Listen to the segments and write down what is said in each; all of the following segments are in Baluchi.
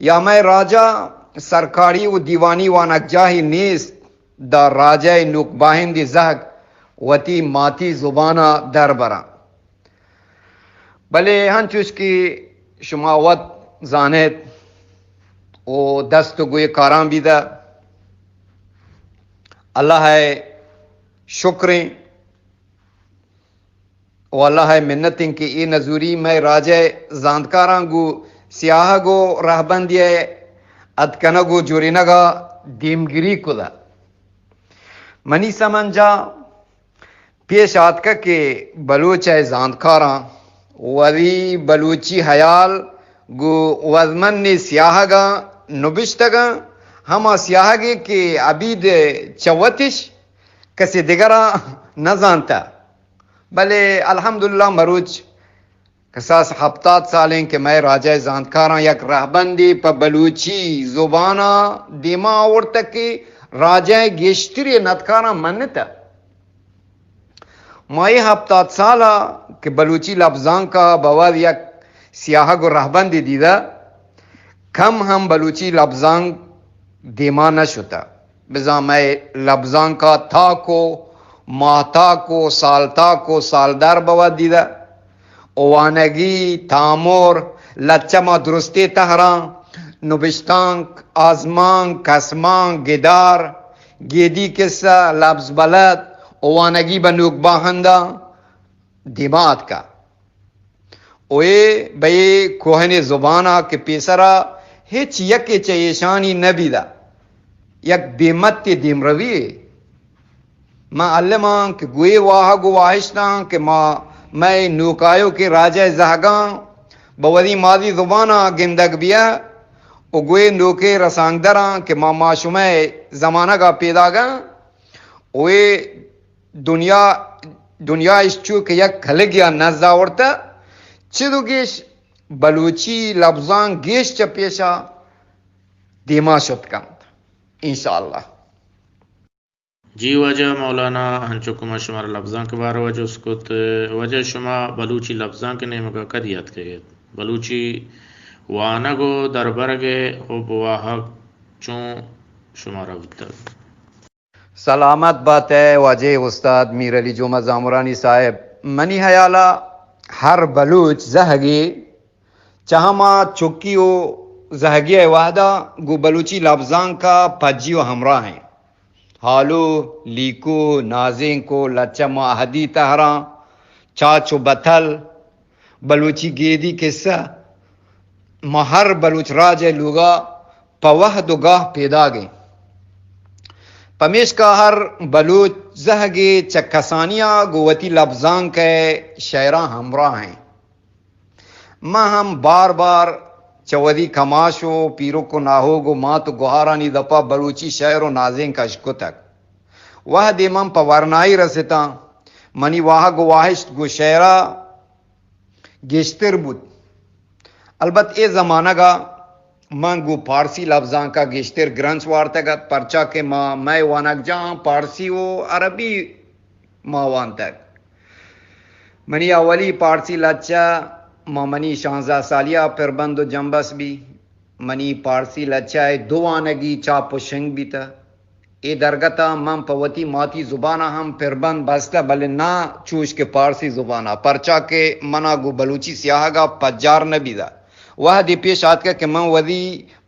یا مئے راجا سرکاری و دیوانی وانگجاہے نیست، داں راجئے نوک باہندی زہگ وتی ماتی زبانا در براں۔ بلے ہنچوش کہ شما وت زانیت و دست و گوئے کاراں بیدہ، اللہ ء شکریں و اللہ ء منتیں کہ اے نزوری مئے راجئے زانتکاراں گوں سیاہگ و رہبندی ء اتکنگ و جورینگا دیمگری کتہ۔ منی سمنجا پیش آتکہ کہ بلوچ ء زانتکاراں وری بلوچی ہیال گوں وزمنی سیاہگاں نبشتگاں، ہما سیاہگے کہ ابید چہ وتش کسی دگراں نزانتہ۔ بلے الحمدللہ مروچ کساس ہپتاد سالیں کہ مئے راجہ زانتکاراں یک رہبندے پہ بلوچی زبانا دیما آورتہ کہ راجہ گیشتری ندکاراں منتہ۔ ما اے ہپتاد سالا کہ بلوچی لبزانکا بواد یک سیاہگ و رہبندے دیدہ، کم ہم بلوچی لبزانک دیما نہ شتہ۔ بزاں مئے لبزانکا تاک و ماہتاک و سالتاک و سالدار بواد دیدہ۔ و وانگی، تامر، لچہ ما درستی تہراں، نبشتانک، آزمانک، کسمانک، گدار، گیدی کسہ، لبز بلد و وانگی بہ نوک باہنداں دیما آتکہ۔ و اے بہ اے کوہنیں زبانا کہ پیسرا ہچ یکے چہ ایشانی نہ بیدہ، یک بے متے دیمروی اے۔ من الم آں کہ گوں اے واہگ و واہشتاں کہ ما مئے نوکایوکیں راجہ زہگاں بہ وتی مادی زبانا گندگ بیہ و گوں اے نوکیں رسانکدراں کہ ما، ما شمئے زمانگا پیداگاں و اے دنیا، دنیا اش چو کہ یک کلگیا نز آورتہ، چد و گیش بلوچی لبزانک گیش چہ پیشا دیما شت کنت، انشاءاللہ۔ جی واجہ مولانا، انچو کہ ما شمارا لبزانک باروا جست کت، واجہ شما بلوچی لبزانک نیمگا کدی اتکگ ات؟ بلوچی وانگ و دربرگ و بواہگ چون شمارا بوتگ؟ سلامت بات ئے واجہ استاد میر علی جمعہ زامرانی صاحب۔ منی ہیالا ہر بلوچ زہگے چہ ہما چکی و زہگی ء وہدا گوں بلوچی لبزانک ء پجی و ہمراہ انت۔ ہالو، لیکو، نازینک و لچہ ما اہدی تہراں، چاچ و بتل، بلوچی گیدی کسہ، ما ہر بلوچ راج ء لوگا پہ وہد و گاہ پیداگ انت۔ پمیشکا ہر بلوچ زہگے چہ کسانیا گوں وتی لبزانک ء شعراں ہمراہ انت۔ من ہم بار بار چہ وتی کماش و پیرک و ناہوگ و مات و گہارانی دپا بلوچی شعر و نازینک اشکتگ۔ وہدے من پہ ورنائی رستاں، منی واہگ و واہشت گوں شعرا گیشتر بوت۔ البت اے زمانگا من گوں پارسی لبزانکا گیشتر گرنچ وارتگ ات، پرچا کہ ما مئے وانگجاہاں پارسی و عربی ما وانتگ۔ منی اولی پارسی لچہ ما منی شانزدہ سالیا پربند و جمبس بی۔ منی پارسی لچہ ء دو وانگی چاپ و شنگ بیتہ۔ اے درگت ء من پہ وتی ماتی زبان ء ہم پربند بستہ، بلے نہ چوش کہ پارسی زبان ء، پرچا کہ من ء گوں بلوچی سیاہگ ء پجار نہ بیدہ۔ وہدے پیش آتکہ کہ من وتی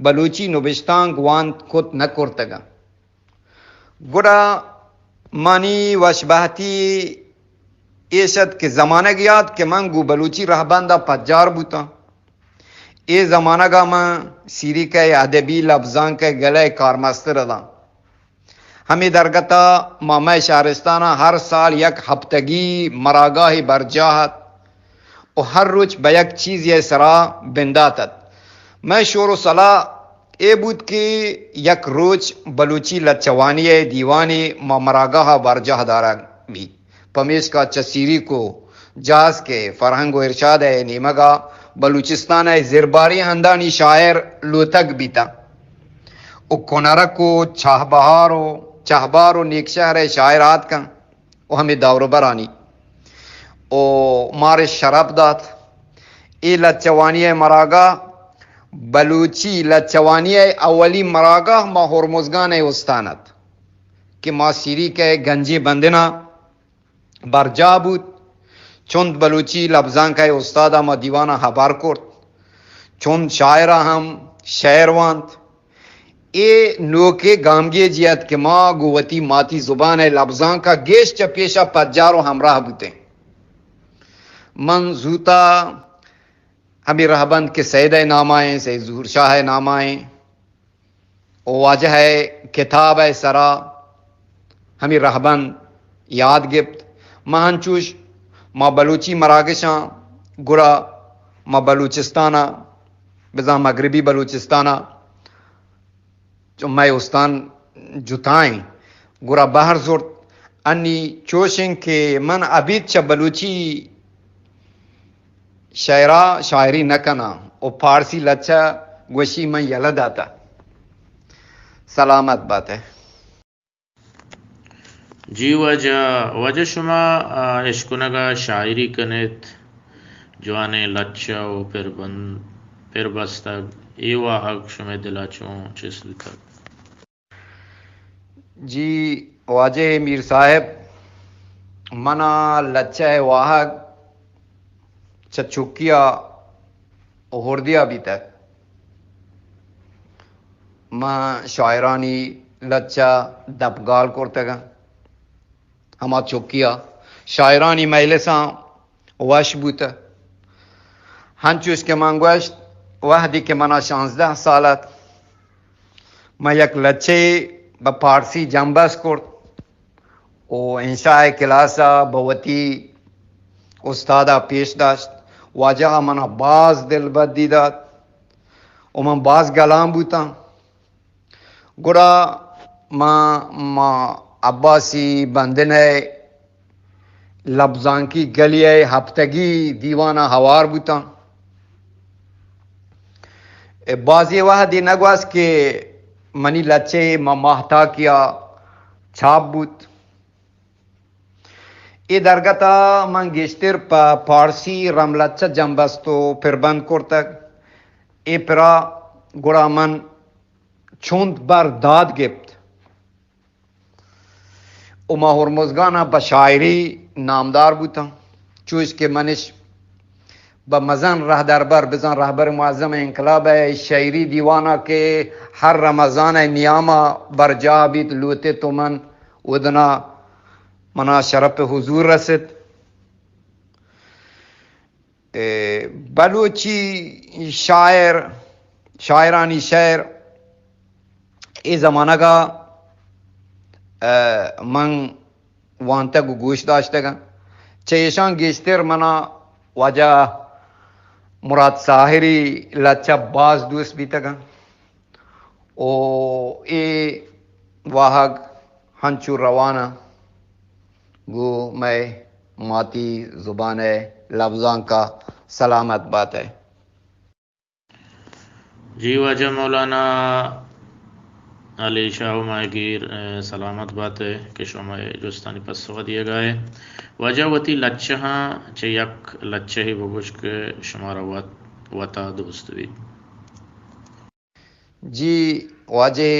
بلوچی نبشتانک وانت کت نہ کرتگ انت۔ گڑا منی وشبہتی ایش ات کہ زمانگ یات کہ من گوں بلوچی رہبند ء پجار بوتاں۔ اے زمانگ ء من سیریک ء ادبی لبزانک ء گلہ ء کارمستر اتاں۔ ہمے درگت ء ما مئے شہرستان ء ہر سال یک ہپتگی مراگاہے برجاہ ات و ہر روچ بہ یک چیزے ء سرا بندات ات۔ مئے شور و سلاہ اے بوت کہ یک روچ بلوچی لچہ وانی ء دیوانے ما مراگاہ ء برجاہ دارگ بیت۔ پمیشکا چہ سیریک و جاسک ء فرہنگ و ارشاد ء نیمگا بلوچستان ء زرباریں ہندانی شاعر لوتگ بیتاں و کنرک و چاہبہار و چاہبار و نیکشہر ء شاعر آتکاں و ہمے دور و برانی و مارے شرپ دات۔ اے لچہ وانی ء مراگاہ بلوچی لچوانی ء اولی مراگاہ ما ہرمزگان ء استان ات کہ ما سیریک ء گنجیں بندنا برجاہ بوت۔ چنت بلوچی لبزانک ء استاد ء ما دیوان ء ہبر کرت۔ چنت شاعر ء ہم شعر وانت۔ اے نوکیں گامگیجے ات کہ ما گوں وتی ماتی زبان ء لبزانک ء گیش چہ پیش ء پجار و ہمراہ بوتیں۔ من زوتا ہمے رہبند کہ سید ء نام ء ایں، سید ظہور شاہ ء نام ء ایں، و واجہ ء کتاب ء سرا ہمے رہبند یاد گپت۔ ما انچوش ما بلوچی مراگشاں گڑا ما بلوچستان ء بزاں مغربی بلوچستان ء چو مئے استان جتائیں گڑا بہر زرت۔ انی چوشیں کہ من ابید چہ بلوچی شعرا شاعری نہ کناں و پارسی لچہ گوشی من یلہ داتہ۔ سلامت باتہ۔ جی واجہ، واجہ شما، آ، اشکنگا شاعری کنیت، جوانیں لچہ و پربند، پربستگ، اے واہگ شمئے دلا چون چست بوتگ؟ جی واجہ میر صاحب، منا لچہ ء واہگ چہ چکیا و ہردیا بیتگ۔ من شاعرانی لچہ دپگال کرتگ انت۔ ہما چکیا شاعرانی مجلساں وش بوتہ۔ ہنچوش کہ من گوشت، وہدی کہ منا شانزدہ سال ات، من یک لچہ بہ پارسی جمبس کرت و انشاء کلاس ء بہ وتی استاد ء پیش داشت۔ واجہ ء منا باز دلبدی دات و من باز گلان بوتاں۔ گڑا ما، ما عباسی بندن ء لبزانکی گلی ء ہپتگی دیوان ء ہوار بوتاں۔ اے بازی وہدی نہ گوست کہ منی لچہ ما ماہتاکیا چاپ بوت۔ اے درگت ء من گیشتر پہ پارسی رملچہ جمبست و پربند کرتگ۔ اے پرا گڑا من چنت بر داد گپت و ما ہرمزگان ء بہ شاعری نامدار بوتاں، چوش کہ منش بہ مزن رہدربر، بزاں رہبر معظم انقلاب ء شعری دیوان ء کہ ہر رمضان ء نیام ء برجاہ بیت، لوٹت و من اودنا منا شرپ حضور رست۔ اے، بلوچی شاعر، شاعرانی شعر اے زمانگ ء، اے، من وانتگ و گوش داشتگ انت۔ چہ ایشاں گیشتر منا واجہ مراد ساحری لچہ باز دوست بیتگ انت۔ و اے واہگ ہنچو روان ء گوں مئے ماتی زبان ء لبزانک ء سلامت بات ء۔ جی واجہ مولانا علی شاہ ماہگیر، ء، سلامت بات ء کہ شما مئے جستانی پسو ء دیگ ء۔ واجہ وتی لچہاں چہ یک لچہے بگوش کہ شمارا وت، وتا دوست بیت۔ جی واجہ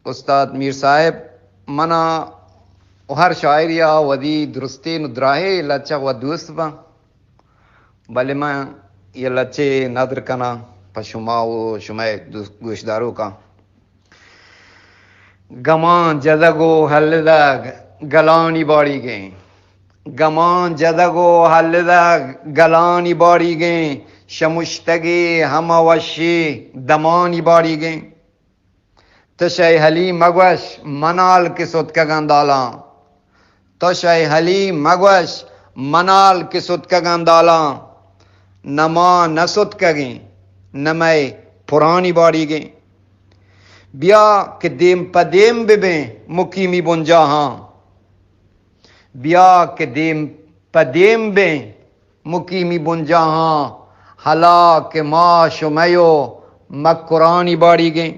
استاد میر صاحب، منا ہر شاعریا ودی درستین و دراہے لچہ و دوست باں، بلے من یہ لچے ندر کناں پہ شما و شمئے دوست گوشداروکاں۔ گمان جدگ و ہلدگ گلانی باڑیگیں۔ گمان جدگ و ہلدگ گلانی باڑیگیں، شمشتگی ہمہ وشی دمانی باڑیگیں۔ تو شے ہلی مگوش منال کہ ستکگاں دالاں۔ تو شے ہلی مگوش منال کہ ستکگاں دالاں۔ نہ ما نہ ستکگیں، نہ مئے پرانی باڑیگیں۔ بیا کہ دیم پہ دیم ببیں مقیمی بنجاہاں۔ بیا کہ دیم پہ دیم بیں مقیمی بنجاہاں، ہلا کہ ما شمئے و مکرانی باڑیگیں۔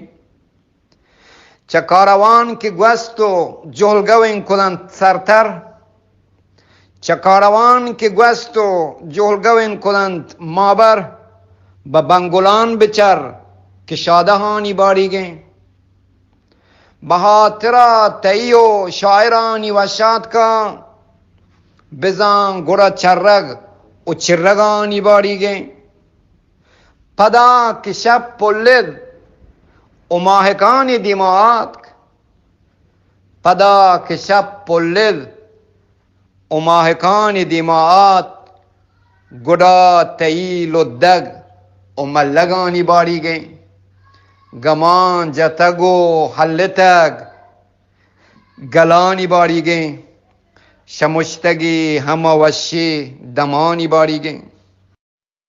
چہ کاروان کہ گوست و جہلگوین کدنت سرتر، چہ کاروان کہ گوست و جہلگوین کدنت مابر، بہ بنگلان بچر کہ شادہانی باڑیگیں۔ بہ ہاترا تئی و شاعرانی وشاتکاں، بزاں گڑا چرگ و چرگانی باڑیگیں۔ پدا کہ شپ پلد و ماہکانی دیما آتک، پدا کہ شپ پلد و ماہکانی دیما آت، گڈا تئی لدگ و ملگانی باڑیگیں۔ گمان جتگ و ہلتگ گلانی باڑیگیں۔ شمشتگی ہما وشی دمانی باڑیگیں۔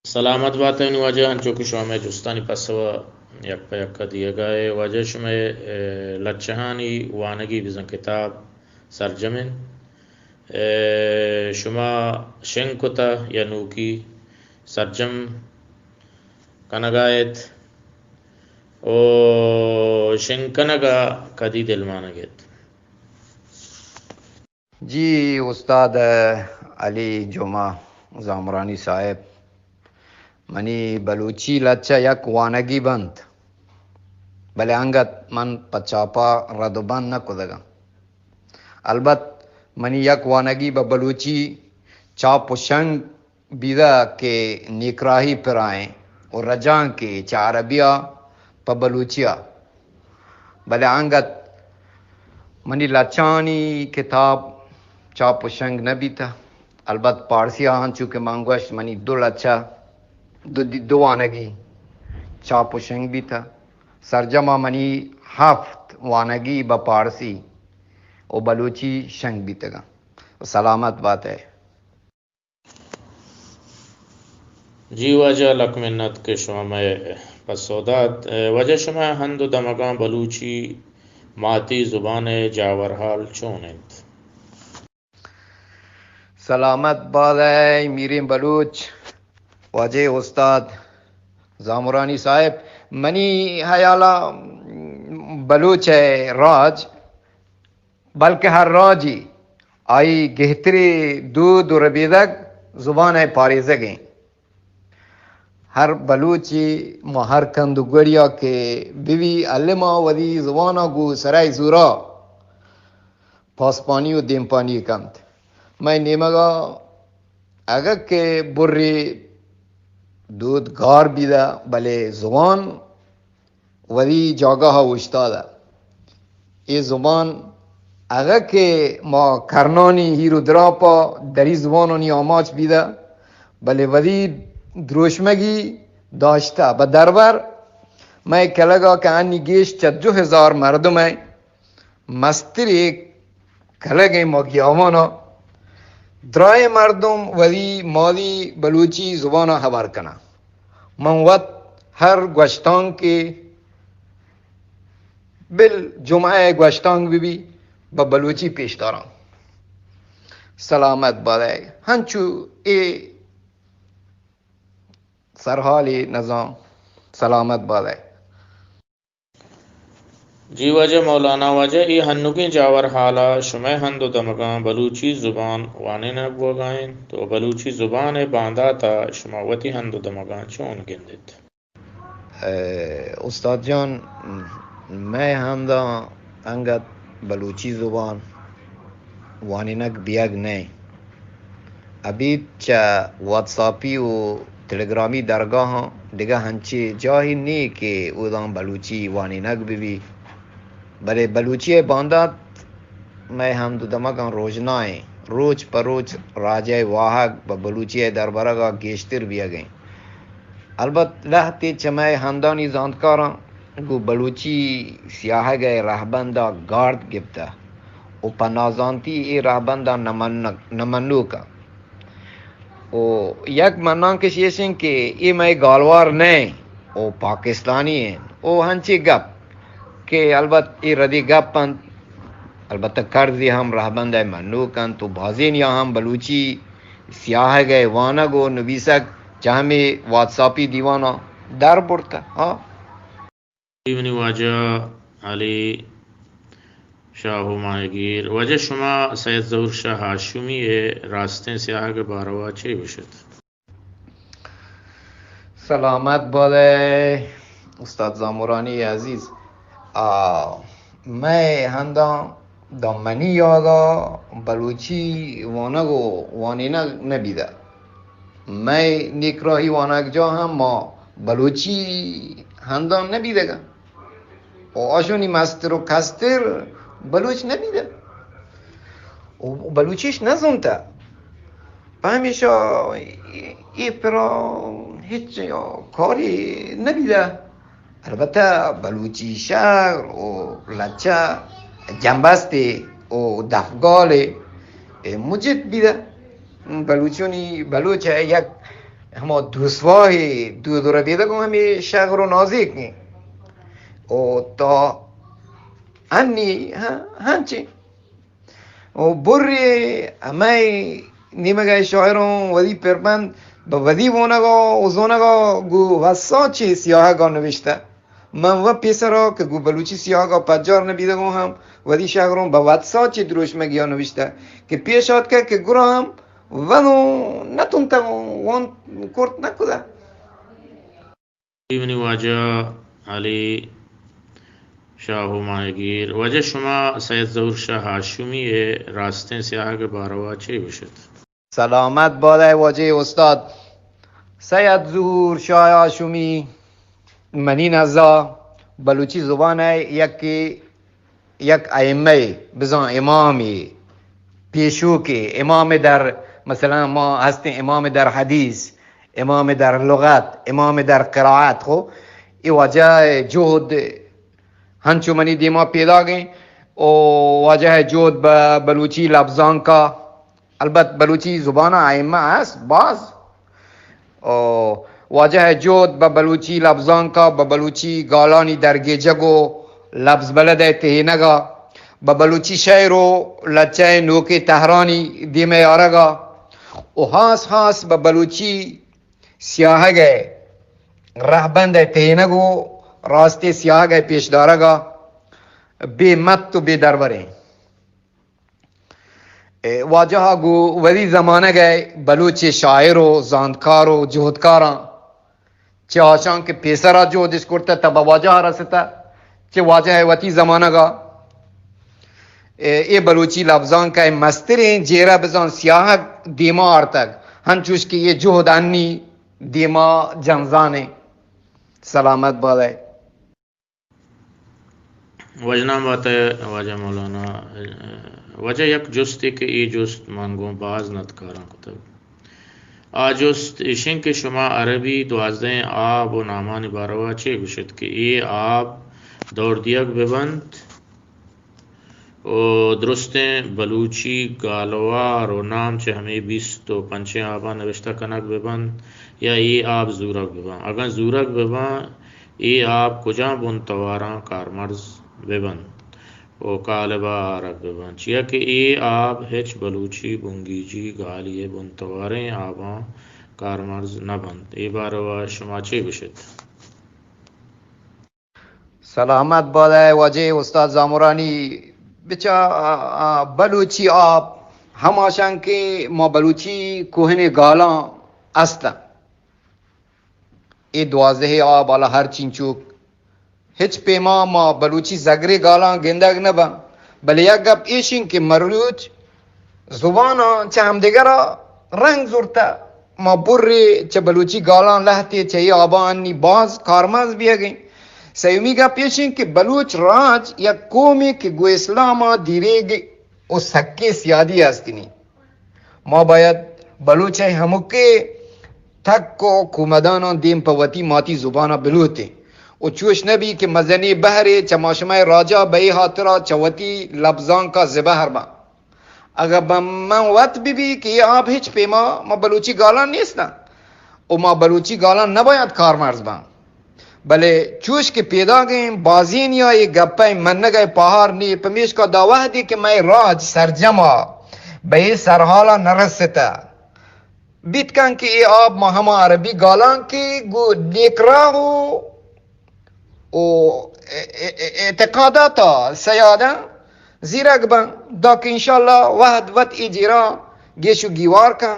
سلامت بات ئے نوں واجہ، انچو کہ شما مئے جستانی پسو ءَ یک پہ یک ءَ دیگ ءَ ئے۔ واجہ شمئے، اے، لچہانی وانگی بزاں کتاب سرجم انت۔ اے، شما شنگ کتہ یا نوکی سرجم کنگ ءَ ایت؟ او شنگ کنگ ءَ کدی دلمانگ ایت؟ جی استاد علی جمعہ زامرانی صاحب، منی بلوچی لچہ یک وانگی بنت، بلے انگت من پہ چاپا رد و بند نہ کتگاں۔ البت منی یک وانگی بہ بلوچی چاپ و شنگ بیدہ کہ نیکراہی پرائیں و رجانکے چہ عربیا پہ بلوچیا۔ بلے انگت منی لچہانی کتاب چاپ و شنگ نہ بیتہ۔ البت پارسیا انچو کہ من گوشت، منی دو لچہ، دو، دو وانگی چاپ و شنگ بیتہ۔ سرجما منی ہفت وانگی بہ پارسی و بلوچی شنگ بیتگاں۔ سلامت بات ئے۔ جی واجہ، لک منت کہ شما مئے پسو دات۔ اے، واجہ، شمئے ہند و دمگاں بلوچی ماتی زبان ءِ جاورحال چون انت؟ سلامت بات ئے میریں بلوچ، واجہ استاد زامرانی صاحب۔ منی حیالا بلوچ ءِ راج بلکہ ہر راجی آئی گہتری دود و ربیدگ زبان ءِ پاریزگ انت۔ ہر بلوچی ما ہر کند و گوڑیا کہ ببی، الما وتی زبانا گوں سرای زورا پاسپانی و دیمپانی کنت۔ مئے نیمگا اگہ کہ بری دود گار بیدہ، بلے زبان وتی جاگہا اوشتادہ۔ اے زبان اگہ کہ ما کرنانی ہیر و دراپا دری زبانانی آماچ بیدہ، بلے وتی دروشمگی داشتہ۔ بہ درور مئے کلگا کہ انی گیش چہ دو ہزار مردم ءِ مستریں کلگیں ما گیاوانا درائیں مردم وتی مالی بلوچی زبانا ہبر کناں۔ من وت ہر گوشتانکے، بل جمعہ ءِ گوشتانک ببی، بہ بلوچی پیش داراں۔ سلامت بات ئے۔ ہنچو اے سرحالی نزان۔ سلامت بات ئے۔ جی واجہ مولانا، واجہ اے ہنوگیں جاور حالا شمئے ہند و دمگاں بلوچی زبان وانینگ بوگا انت و بلوچی زبان ءِ بانداتا شما وتی ہند و دمگاں چون گندیت؟ اے، استاد جان، مئے ہنداں انگت بلوچی زبان وانینگ بیگ نئے۔ ابید چہ واتساپی و تلگرامی درگاہاں دگہ ہنچیں جاہے نی کہ اوداں بلوچی وانینگ ببی۔ بلے بلوچی ءِ باندات مئے ہند و دمگاں روژنائیں، روچ پہ روچ راج ءِ واہگ بہ بلوچی ءِ دربرگا گیشتر بیگیں۔ البت لہتے چہ مئے ہندانی زانتکاراں گوں بلوچی سیاہگ ءِ رہبندا گارد گپتہ و پہ نازانتی اے رہبندا نہ من-، نہ منوکاں۔ و یک منانکش ایش انت کہ اے مئے گالوار نہ انت و پاکستانی انت و ہنچیں گپ کہ البت اے ردی گپ انت۔ البتہ کرزی ہم رہبند ءِ منوک انت و بازینیا ہم بلوچی سیاہگ ءِ وانگ و نبیسگ چہ ہمے واتساپی دیواناں در برتہ۔ ہاں۔ منی واجہ علی شاہ و ماہگیر، واجہ شما سید ظہور شاہ ہاشمی ءِ راستیں سیاہگ ءِ باروا چے گوشت؟ سلامت بادئے استاد زامرانی عزیز. آ، مئے ہنداں داں منی یادا بلوچی وانگ و وانینگ نبیدہ. مئے نیکراہی وانگجاہ ہم ما بلوچی ہنداں نبیدگاں. و آشونی مستر و کستر بلوچ نبیدہ و بلوچیش نزونتہ. پہ ہمیشا اے، اے پرا ہچ کاری نبیدہ. البتہ بلوچی شعر و لچہ جمبستے و دفگالے مجد بیدہ. بلوچونی، بلوچ یک ہما دوسواہی دود و ربیدگ و ہمے شغر و نازیک ایں. و تا انی ہاں، ہنچیں. و برے ہمے نیمگئے شاعروں ودی پربند بہ ودی وانگا و زونگا گو وسا چے سیاہگا نوشتہ. من و پیسرا کہ گو بلوچی سیاہگا پجار نبیدگوں ہم ودی شغروں بہ وسا چے دروشمگیا نوشتہ کہ پیش آتکہ کہ گرا ہم ونو نتونتگوں، وان کرت نکدہ. منی واجہ علی شاہ و ماہگیر، واجہ شما سید ظہور شاہ ہاشمی ء راستیں سیاہگ ء باروا چے گوشت؟ سلامت بادئے واجہ استاد. سید ظہور شاہ ہاشمی منی نزا بلوچی زبان ء یکے یک ائمہ، بزاں امامے، پیشوکے، امام در، مثلاً ما ہستیں امام در حدیث، امام در لغت، امام در قرائت، خو اے واجہ جہد ہنچو منی دیما پیداگیں. او واجہ جہد بہ بلوچی لبزانکا، البت بلوچی زبان ء ائمہ ہست باز. او واجہ ء جہد بہ بلوچی لبزانکا، بہ بلوچی گالانی درگیجگ و لبز بلد ء تہینگا، بہ بلوچی شعر و لچہ ء نوکیں تہرانی دیم ء آرگا و ہاس ہاس بہ بلوچی سیاہگ ء رہبند ء تہینگ و راستے سیاہگ ء پیشدارگا بے مت و بے دروریں. اے واجہ ء گوں وتی زمانگ ء بلوچ شاعر و زانتکار و جہدکاراں چہ آشاں کہ پیسرا جہد اش کرتہ تہ بہ واجہ ء رستہ، چہ واجہ ء وتی زمانگ ء اے، اے بلوچی لبزانک ء مستریں جیرہ بزاں سیاہگ دیما آرتگ، ہنچوش کہ اے جہد انی دیما جنزان انت. سلامت بادئے. وژنام بات ئے واجہ مولانا. واجہ یک جستے کہ اے جست من گوں باز ندکاراں کتگ. آ جست ایشیں کہ شما عربی دوازدہیں آب و نامانی باروا چے گوشت کہ اے آب دور دیگ بہ بنت و درستیں بلوچی گالوار و نام چہ ہمے بیست و پنچیں آباں نبشتہ کنگ بہ بنت یا اے آب زورگ بہ بنت؟ اگاں زورگ بہ بنت، اے آپ کجام بن تواراں کارمرز بہ بنت و کالب ء آرگ بہ بنت، چیا کہ اے آپ ہچ بلوچی، بنگیجی، گالی ء بن تواریں آباں کارمرز نہ بنت. اے بارو ء شما چے گوش ات؟ سلامت بادئے واجہ استاد زامرانی. بچا، آ، آ، بلوچی آپ ہماشان کہ ما بلوچی کوہنے گالاں استن. اے دوازدہ آب حالا ہر چینچوک ہچ پیما ما بلوچی زگرے گالاں گندگ نہ بن، بلے یک گپ ایشیں کہ مروچ زباناں چہ ہمدگرا رنگ زرتہ. ما برے چہ بلوچی گالاں لہتے چہ اے آباں انی باز کارمرز بیگیں. سیمی گپ ایشیں کہ بلوچ راج یک قومے کہ گوں اسلاما دیریگ و سکیں سیادی ہستنی. ما باید بلوچئے ہمکے تک و کومداناں دیم پہ وتی ماتی زبانا بلوتیں و چوش نبی کہ مزنیں بہرے چہ ما شمئے راجا بہ اے ہاترا چہ وتی لبزانکا زبہر باں. اگہ بہ من وت ببی کہ اے آپ ہچ پیما ما بلوچی گالان نیستن و ما بلوچی گالان نباید کارمرز باں. بلے چوش کہ پیداگیں بازینیا اے گپئے منگئے پہار نی، پمیشکا دا وہدی کہ مئے راج سرجما بہ اے سرحالا نرستہ، بیت کن کہ اے آپ ما ہما عربی گالان کہ گوں نیکراہ و، و ا-، ا-، ا-، اعتقاداتا سیاداں زیرگ بن، دا کہ انشاءاللہ وہد وت اے جیرا گیش و گیوار کن.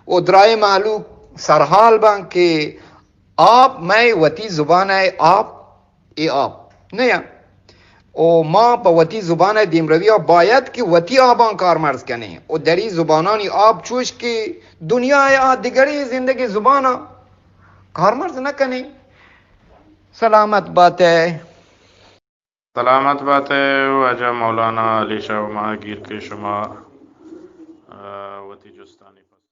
و درائیں مہلوک سرحال بنت کہ آپ مئے وتی زبان ءِ آپ، اے آپ نہ یا۔ او ما پہ وتی زبان ءِ دیمروی ءَ باید کہ وتی آباں کارمرز کنیں او دری زبانانی آپ چوش کہ دنیا ءِ آ دگری زندگی زباناں کارمرز نہ کنیں۔ سلامت بات ئے۔ سلامت بات ئے واجہ مولانا علی شاہ ماہگیر کہ شما، آ، وتی جستانی